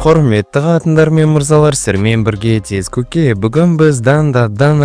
Құрметті қатындар мен мырзалар, сіздермен бірге Тез Көке. Бүгін біз Дан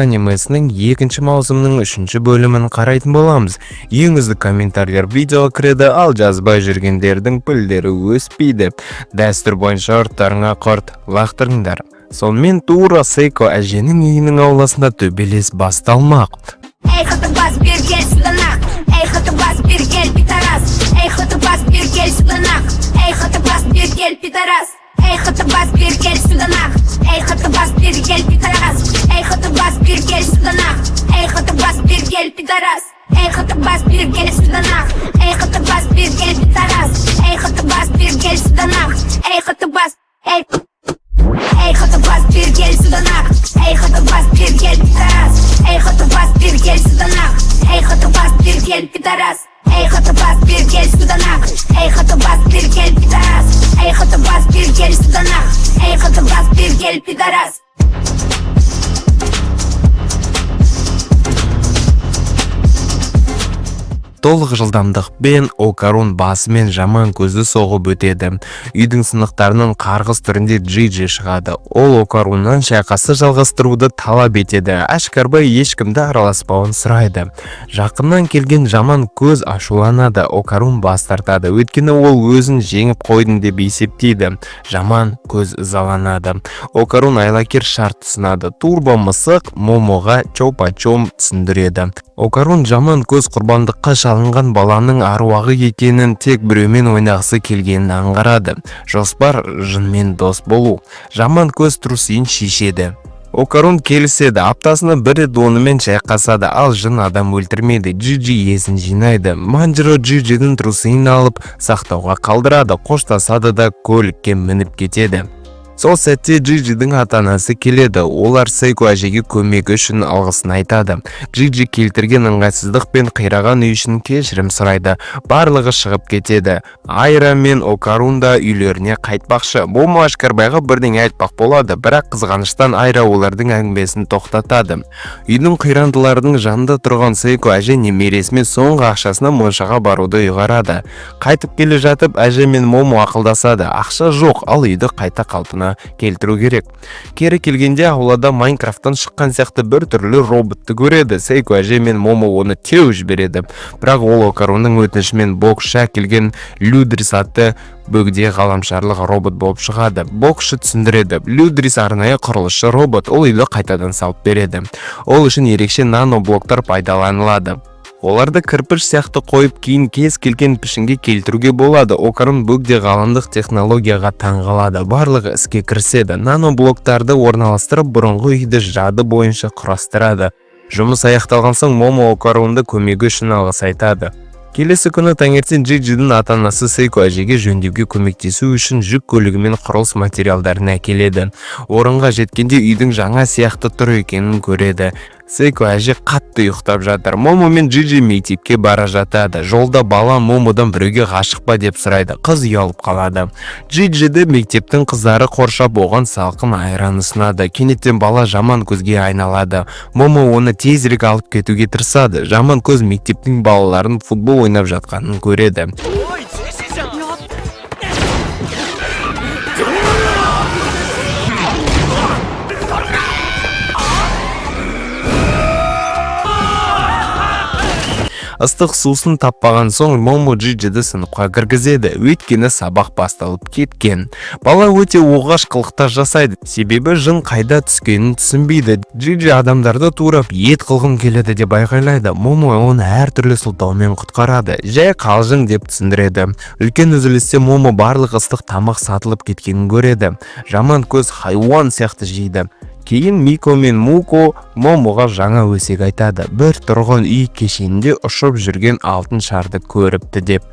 анимесінің екінші маусымының үшінші бөлімін қарайтын боламыз. Ең үздік комментарийлер видеоға кіреді, ал жазбай жүргендердің пілдері өспейді. Дәстүр бойынша ұрттарыңа құрт лақтырыңдар. Сонымен, тура Сейко әженің үйінің ауласында төбелес басталмақ. Эй, хатабас, бер кел сюда нах. Эй, хатабас, бер кел, пидорас. Эй, хатабас, бер кел сюда нах. Эй, хатабас, бер кел, пидорас. Эй, хатабас, бер кел сюда нах. Эй, хатабас, бер кел, пидорас. Эй, хатабас, бер кел сюда нах. Эй, хатабас, бер кел, пидорас. Эй, хатабас, бер кел сюда нах. Эй, хатабас, бер кел, пидорас. Эй, хатабас, бер кел сюда нах. Эй, хатабас, эй. Эй, хатабас, бер кел сюда нах. Эй, хатабас, бер кел, пидорас. Эй, хатабас, бер кел сюда нах. Эй, хатабас, бер кел, пидорас. Эй, хатабас, бер кел сюда нах. Эй, хатабас, бер кел, пидорас. Эй, хатабас, бер кел сюда нах. Эй, хатабас, бер кел, пидорас. Толық жылдамдықпен Окарун басымен жаман көзді соғып өтеді. Үйдің сынықтарынан қарғыс түрінде Джиджи шығады. Ол Окаруннан шайқасты жалғастыруды талап етеді. Әшкарбай ешкімді араласпауын сұрайды. Жақыннан келген жаман көз ашуланады. Окарун бас тартады. Өйткені ол өзін жеңіп қойдым деп есептейді. Жаман көз ызаланады. Окарун айлакер шарт ұсынады. Турбо мысық Момоға чопа-чом түсіндіреді. Окарун жаман көз құрбандыққа шалынған баланың аруағы екенін, тек біреумен ойнағысы келгенін аңғарады. Жоспар: жынмен дос болу. Жаман көз трусиін шешеді. Окарун келіседі, аптасына бір рет онымен шайқасады, ал жын адам өлтірмейді. Джиджи есін жинайды. Манджиро Джиджидің трусиін алып, сақтауға қалдырады, қоштасады да көлікке мініп кетеді. Сол сәтте Джиджидің ата-анасы келеді. Олар Сейко әжеге көмегі үшін алғысын айтады. Джиджи келтірген ыңғайсыздық пен қираған үй үшін кешірім сұрайды. Барлығы шығып кетеді. Айра мен Окарун да үйлеріне қайтпақшы. Момо Ашкарбайға бірдеңе айтпақ болады, бірақ қызғаныштан Айра олардың әңгімесін тоқтатады. Үйдің қирандыларының жанында тұрған Сейко әже немересімен соңғы ақшасына моншаға баруды ұйғарады. Қайтып келе жатып, әже мен Момо ақылдасады. Ақша жоқ, ал үйді қайта қалпына келтіру керек. Кері келгенде аулада Майнкрафттан шыққан сияқты бір түрлі роботты көреді. Сейко әже мен Момо оны теуіп жібереді. Бірақ ол Окарунның өтінішімен боксшы әкелген Людрис атты бөгде ғаламшарлық робот болып шығады. Боксшы түсіндіреді. Людрис арнайы құрылысшы робот, ол үйді қайтадан салып береді. Ол үшін ерекше наноблоктар пайдаланылады. Оларды кірпіш сияқты қойып, кейін кез келген пішінге келтіруге болады. Окарун бөгде ғаламдық технологияға таңғалады. Барлығы іске кіріседі. Наноблоктарды орналастырып, бұрынғы үйді жады бойынша құрастырады. Жұмыс аяқталған соң Момо Окарунды көмегі үшін алғыс айтады. Келесі күні таңертең Джиджидің ата-анасы Сейко әжеге жөндеуге көмектесу үшін жүк көлігімен құрылыс материалдарын әкеледі. Орынға жеткенде үйдің жаңа сияқты тұр екенін көреді. Сейко әже қатты ұйықтап жатыр. Момо мен Джиджи мектепке бара жатады. Жолда бала Момодан біреуге ғашық па деп сұрайды. Қыз ұялып қалады. Джиджиді мектептің қыздары қоршап, оған салқын айран ұсынады. Кенеттен бала жаман көзге айналады. Момо оны тезірек алып кетуге тырысады. Жаман көз мектептің балаларын футбол ойнап жатқанын көреді. Ыстық сусын таппаған соң Момо Джиджиді сыныпқа кіргізеді, өйткені сабақ басталып кеткен. Бала өте оғаш қылықтар жасайды, себебі жын қайда түскенін түсінбейді. Джиджи адамдарды турап, ет қылғым келеді деп айғайлайды. Момо оны әртүрлі сылтаумен құтқарады. Жай қалжың деп түсіндіреді. Үлкен үзілісте Момо барлық ыстық тамақ сатылып кеткенін көреді. Жаман көз хайуан сияқты жейді. Кейін Мико мен Муко Момоға жаңа өсек айтады. Бір тұрғын үй кешенінде ұшып жүрген алтын шарды көріпті деп.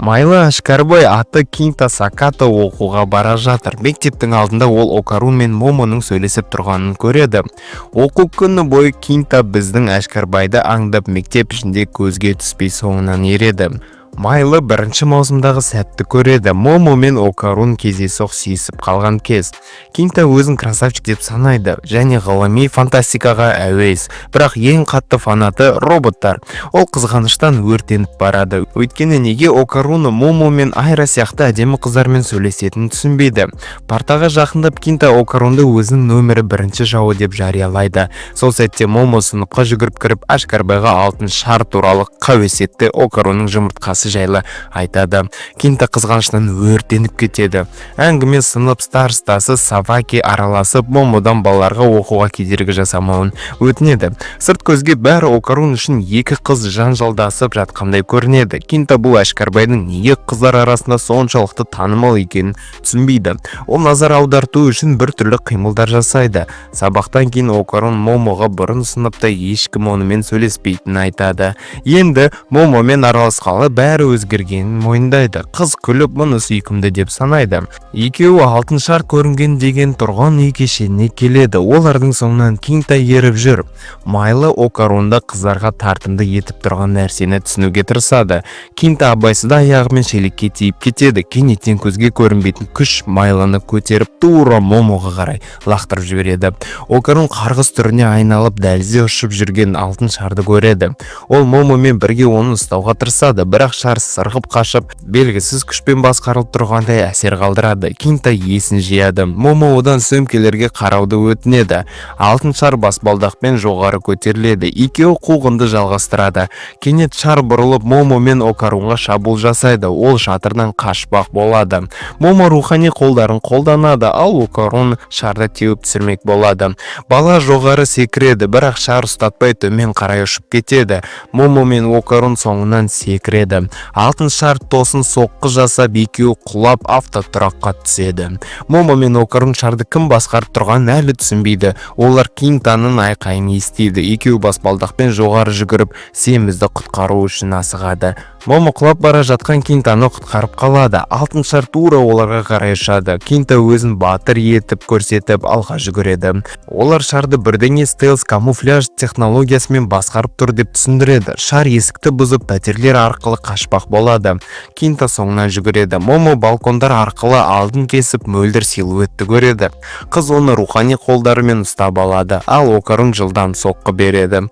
Майлы Ашкарбай аты Кинта Сакато оқуға бара жатыр. Мектептің алдында ол Окарун мен Момоның сөйлесіп тұрғанын көреді. Оқу күні бойы Кинта біздің Ашкарбайды аңдып, мектеп ішінде көзге түспей соңынан ереді. Майлы бірінші маусымдағы сәтті көреді. Момо мен Окарун кездейсоқ сүйісіп қалған кез. Кинта өзін красавчик деп санайды және ғылыми фантастикаға әуес, бірақ ең қатты фанаты роботтар. Ол қызғаныштан өртеніп барады, өйткені неге Окаруны Момо мен Айра сияқты әдемі қыздармен сөйлесетінін түсінбейді. Партаға жақындап, Кинта Окарунды өзінің нөмірі бірінші жауы деп жариялайды. Сол сәтте Момо сыныпқа жүгіріп кіріп, Ашкарбайға алтын шар туралы қауесетті Окарунның жұмыртқасы жайлы айтады. Кинта қызғанышынан өртеніп кетеді. Әңгіме сынып старостасы Саваки араласып, Момодан балаларға оқуға кедергі жасамауын өтінеді. Сырт көзге бәрі Окарун үшін екі қыз жанжалдасып жатқандай көрінеді. Кинта бұл Әшкарбайдың неге қыздар арасында соншалықты танымал екенін түсінбейді. Ол назар аударту үшін бір түрлі қимылдар жасайды. Сабақтан кейін Окарун Момоға бұрын сыныпта ешкім онымен сөйлеспейтінін айтады. Енді Момомен араласқалы бәрі өзгергенін мойындайды. Қыз күліп, мұны сүйкімді деп санайды. Екеуі алтын шар көрінген деген тұрғын үй кешеніне келеді. Олардың соңынан Кинта еріп жүр. Майлы Окарунда қыздарға тартымды етіп тұрған нәрсені түсінуге тырысады. Кинта абайсызда аяғымен шелекке тиіп кетеді. Кенеттен көзге көрінбейтін күш Майлыны көтеріп, тура Момоға қарай лақтырып жібереді. Окарун қарғыс түріне айналып, дәлізде ұшып жүрген алтын шарды көреді. Ол Момомен бірге оны ұстауға тырысады, бірақ шар сырғып қашып, белгісіз күшпен басқарылып тұрғандай әсер қалдырады. Кинта есін жияды. Момо одан сөмкелерге қарауды өтінеді. Алтын шар баспалдақпен жоғары көтеріледі. Екеуі қуғынды жалғастырады. Кенет шар бұрылып, Момо мен Окарунға шабуыл жасайды. Ол шатырдан қашпақ болады. Момо рухани қолдарын қолданады, ал Окарун шарды теуіп түсірмек болады. Бала жоғары секіреді, бірақ шар ұстатпай төмен қарай ұшып кетеді. Момо мен Окарун соңынан секіреді. Алтын шар тосын соққы жасап, екеуі құлап автотұраққа түседі. Момо мен Окарун шарды кім басқарып тұрғанын әлі түсінбейді. Олар Кинтаның айқайын естиді. Екеуі баспалдақпен жоғары жүгіріп, семізді құтқару үшін асығады. Момо құлап бара жатқан Кинтаны құтқарып қалады. Алтын шар тура оларға қарай ұшады. Кинта өзін батыр етіп көрсетіп, алға жүгіреді. Олар шарды бірдеңе стелс камуфляж технологиясымен басқарып тұр деп түсіндіреді. Шар есікті бұзып, пәтерлер арқылы қашпақ болады. Кинта соңынан жүгіреді. Момо балкондар арқылы алдын кесіп, мөлдір силуэтті көреді. Қыз оны рухани қолдарымен ұстап алады, ал Окарун жылдам соққы береді.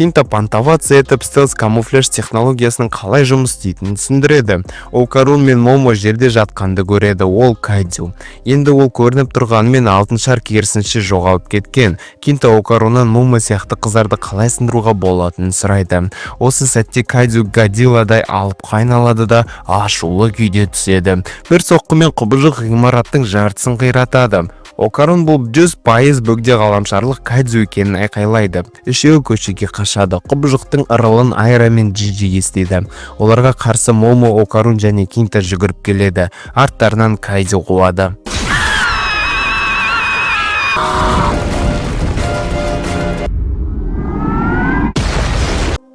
Кинта понтоваться етіп, стелс камуфляж технологиясының қалай жұмыс істейтінін түсіндіреді. Окарун мен Момо жерде жатқанды көреді. Ол Кайдзю. Енді ол көрініп тұрғанымен, алтын шар керісінше жоғалып кеткен. Кинта Окаруннан Момо сияқты қыздарды қалай сындыруға болатынын сұрайды. Осы сәтте Кайдзю Годзилладай алыпқа айналады да, ашулы күйде түседі. Бір соққымен құбыжық ғимараттың жартысын қиратады. Окарун бұл 100% бөгде ғаламшарлық Кайдзю екенін айқайлайды. Үшеуі көшеге қашады. Құбыжықтың ырылын Айра мен Джиджи естиді. Оларға қарсы Момо, Окарун және Кинта жүгіріп келеді. Арттарынан Кайдзю қуады.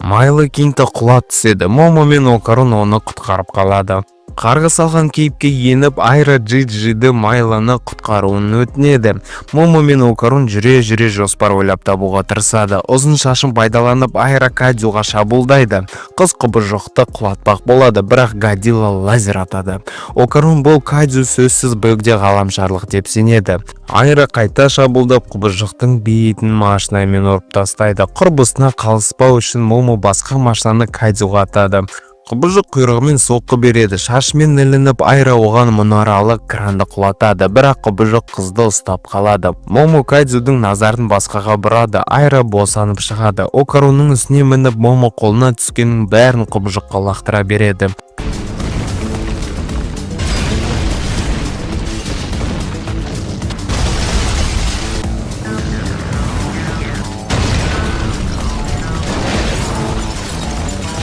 Майлы Кинта құлап түседі. Момо мен Окарун оны құтқарып қалады. Қарғыс алған кейіпке еніп, Айра Джиджиді Майланы құтқаруын өтінеді. Момо мен Окарун жүре-жүре жоспар ойлап табуға тырысады. Ұзын шашын пайдаланып, Айра Кайдзюға шабуылдайды. Қыз құбыжықты құлатпақ болады, бірақ Годзилла лазер атады. Окарун бұл Кайдзю сөзсіз бөгде ғаламшарлық деп сенеді. Айра қайта шабуылдап, құбыжықтың бетін машинамен ұрып тастайды. Құрбысына қалыспау үшін Момо басқа машинаны Кайдзюға атады. Құбыжық құйрығымен соққы береді. Шашымен ілініп, Айра оған мұнаралы кранды құлатады, бірақ құбыжық қызды ұстап қалады. Момо Кайдзюдің назарын басқаға бұрады. Айра босанып шығады. Окарунның үстіне мініп, Момо қолына түскеннің бәрін құбыжыққа лақтыра береді.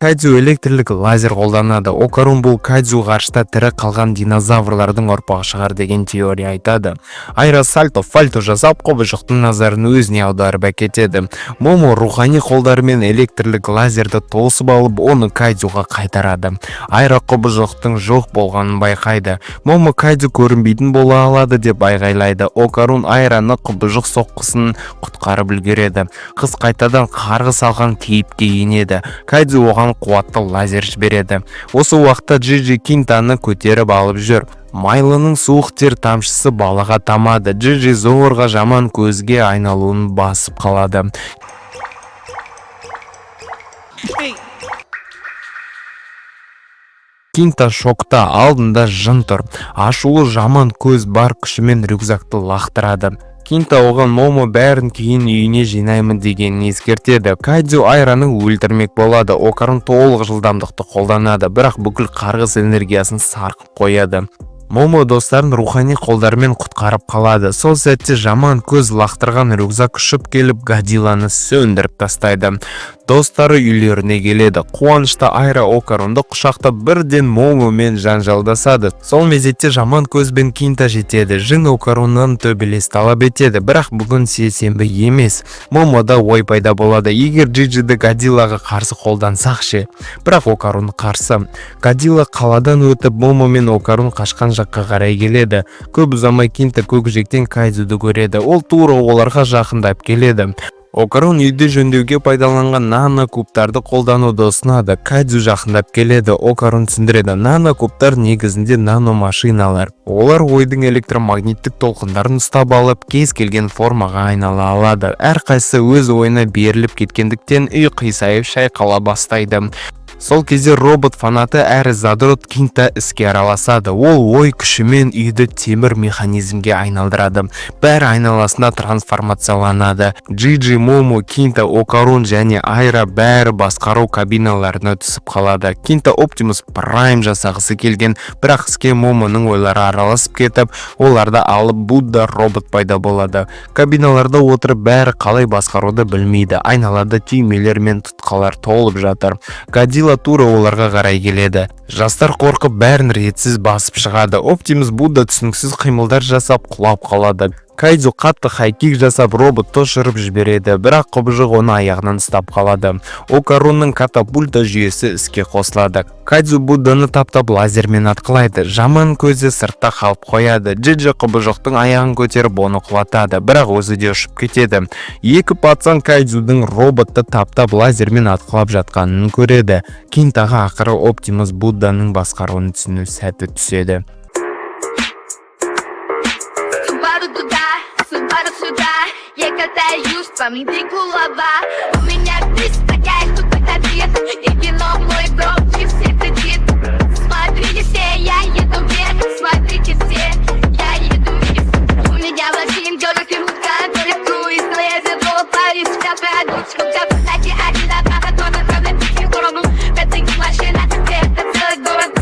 Кайдзю электрлік лазер қолданады. Окарун бұл Кайдзю ғарышта тірі қалған динозаврлардың ұрпағы шығар деген теория айтады. Айра сальто фальто жасап, құбыжықтың назарын өзіне аударып әкетеді. Момо рухани қолдарымен электрлік лазерді тосып алып, оны Кайдзюға қайтарады. Айра құбыжықтың жоқ болғанын байқайды. Момо Кайдзю көрінбейтін бола алады деп айғайлайды. Окарун Айраны құбыжық соққысын құтқарып үлгереді. Қыз қайтадан қарғыс алған кейіпке енеді. Кайдзю оған Окарун қуатты лазер жібереді. Осы уақытта Джиджи Кинтаны көтеріп алып жүр. Майлының суық тер тамшысы балаға тамады. Джиджи зорға жаман көзге айналуын басып қалады. Кинта шокта, алдында жын тұр. Ашулы жаман көз бар күшімен рюкзакты лақтырады. Кинта оған Момо бәрін кейін үйіне жинаймын дегенін ескертеді. Кайдзю Айраны өлтірмек болады. Окарун толық жылдамдықты қолданады, бірақ бүкіл қарғыс энергиясын сарқып қояды. Момо достарын рухани қолдарымен құтқарып қалады. Сол сәтте жаман көз лақтырған рюкзак ұшып келіп, Годзилланы сөндіріп тастайды. Достары үйлеріне келеді. Қуанышта Айра Окарунды құшақтап, бірден Момомен жанжалдасады. Сол мезетте жаман көз бен Кинта жетеді. Жын Окаруннан төбелес талап етеді, бірақ бүгін сейсенбі емес. Момода ой пайда болады: егер Джиджиді Годзиллаға қарсы қолдансақ ше? Бірақ Окарун қарсы. Годзилла қаладан өтіп, Момо мен Окарун қашқан жаққа қарай келеді. Көп ұзамай Кинта көкжиектен Кайдзюді көреді. Ол тура оларға жақындап келеді. Окарун үйді жөндеуге пайдаланған нано-кубтарды қолдануды ұсынады. Кайдзю жақындап келеді. Окарун түсіндіреді: нано-кубтар негізінде наномашиналар. Олар ойдың электромагниттік толқындарын ұстап алып, кез келген формаға айнала алады. Әрқайсысы өз ойына беріліп кеткендіктен, үй қисайып, шайқала бастайды. Сол кезде робот фанаты әрі задрот Кинта іске араласады. Ол ой күшімен үйді темір механизмге айналдырады. Бәрі айналасында трансформацияланады. Джиджи, Момо, Кинта, Окарун және Айра бәрі басқару кабиналарына түсіп қалады. Кинта Оптимус Прайм жасағысы келген, бірақ іске Момоның ойлары араласып кетіп, оларда алып Будда робот пайда болады. Кабиналарда отырып, бәрі қалай басқаруды білмейді. Айналада түймелер мен тұтқалар толып жатыр. Годзилла тура оларға қарай келеді. Жастар қорқып, бәрін ретсіз басып шығады. Оптимус Будда түсініксіз қимылдар жасап, құлап қалады. Кайдзю қатты хайкик жасап, роботты ұшырып жібереді, бірақ құбыжық оны аяғынан ұстап қалады. Окарунның катапульта жүйесі іске қосылады. Кайдзю Будданы таптап, лазермен атқылайды. Жаман көзі сыртта қалып қояды. Джиджи құбыжықтың аяғын көтеріп, оны құлатады, бірақ өзі де ұшып кетеді. Екі пацан Кайдзюдің роботты таптап, лазермен атқылап жатқанын көреді. Кинтаға ақыры Оптимус Будданың басқаруын түсіну сәті түседі. Субару туда, Субару сюда. Я катаюсь, по голова. У меня 300, я их тут капит. И кино мой бро, все кредит. Смотрите все, я еду вверх. Смотрите все, я еду вниз. У меня Васин, Георгий, контроль, круиз. Но я забыла Париж, один, два, сторону. Это не машина, это целый город.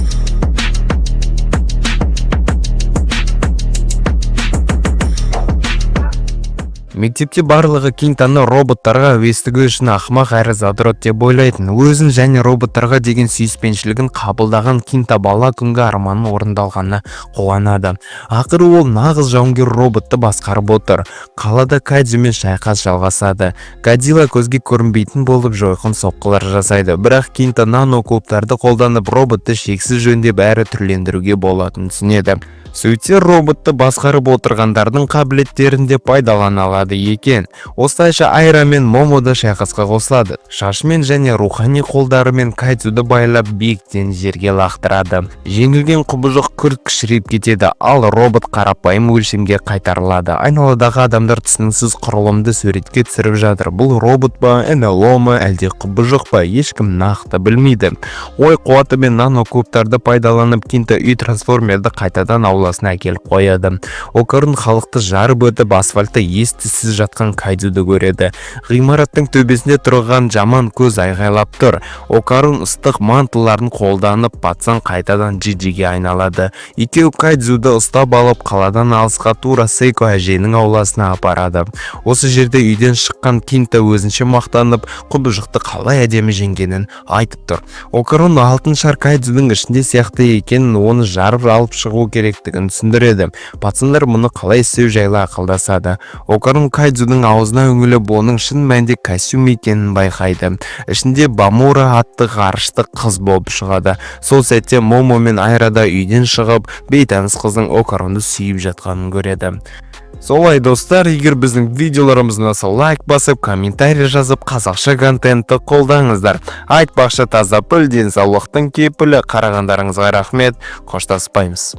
Мектепте барлығы Кинтаны роботтарға әуестігі үшін ақымақ әрі задрот деп ойлайтын. Өзін және роботтарға деген сүйіспеншілігін қабылдаған Кинта бала күнгі арманының орындалғанына қуанады. Ақыры ол нағыз жауынгер роботты басқарып отыр. Қалада Кайдзюмен шайқас жалғасады. Годзилла көзге көрінбейтін болып, жойқын соққылар жасайды, бірақ Кинта нано кубтарды қолданып, роботты шексіз жөндеп әрі түрлендіруге болатынын түсінеді. Сөйтсе, роботты басқарып отырғандардың қабілеттерін де пайдалана алады екен. Осылайша Айра мен Момо да шайқасқа қосылады. Шашымен және рухани қолдарымен Кайдзюді байлап, биіктен жерге лақтырады. Жеңілген құбыжық күрт кішірейіп кетеді, ал робот қарапайым өлшемге қайтарылады. Айналадағы адамдар түсініксіз құрылымды суретке түсіріп жатыр. Бұл робот па, НЛО ма, әлде құбыжық па, ешкім нақты білмейді. Ой қуаты мен нанокубтарды пайдаланып, Кинта үй трансформерді қайтадан ауласына әкеліп қояды. Окарун халықты жарып өтіп, асфальтта ес түссіз жатқан Кайдзюді көреді. Ғимараттың төбесінде тұрған жаман көз айғайлап тұр. Окарун ыстық мантыларын қолданып, пацан қайтадан Джиджиге айналады. Екеуі Кайдзюді ұстап алып, қаладан алысқа, тура Сейко әженің ауласына апарады. Осы жерде үйден шыққан Кинта өзінше мақтанып, құбыжықты қалай әдемі жеңгенін айтып тұр. Окарун алтын шар Кайдзюдің ішінде сияқты екенін, оны жарып алып шығу керектігін түсіндіреді. Пацандар мұны қалай істеу жайлы ақылдасады. Окарун Кайдзюдің аузына үңіліп, оның шын мәнінде костюм екенін байқайды. Ішінде Бамура атты ғарыштық қыз болып шығады. Сол сәтте Момо мен Айра да үйден шығып, бейтаныс қыздың Окарунды сүйіп жатқанын көреді. Солай, достар, егер біздің видеоларымыз ұнаса, лайк басып, комментарий жазып, қазақша контентті қолдаңыздар. Айтпақшы, таза піл — денсаулықтың кепілі. Қарағандарыңызға рахмет, қоштаспаймыз.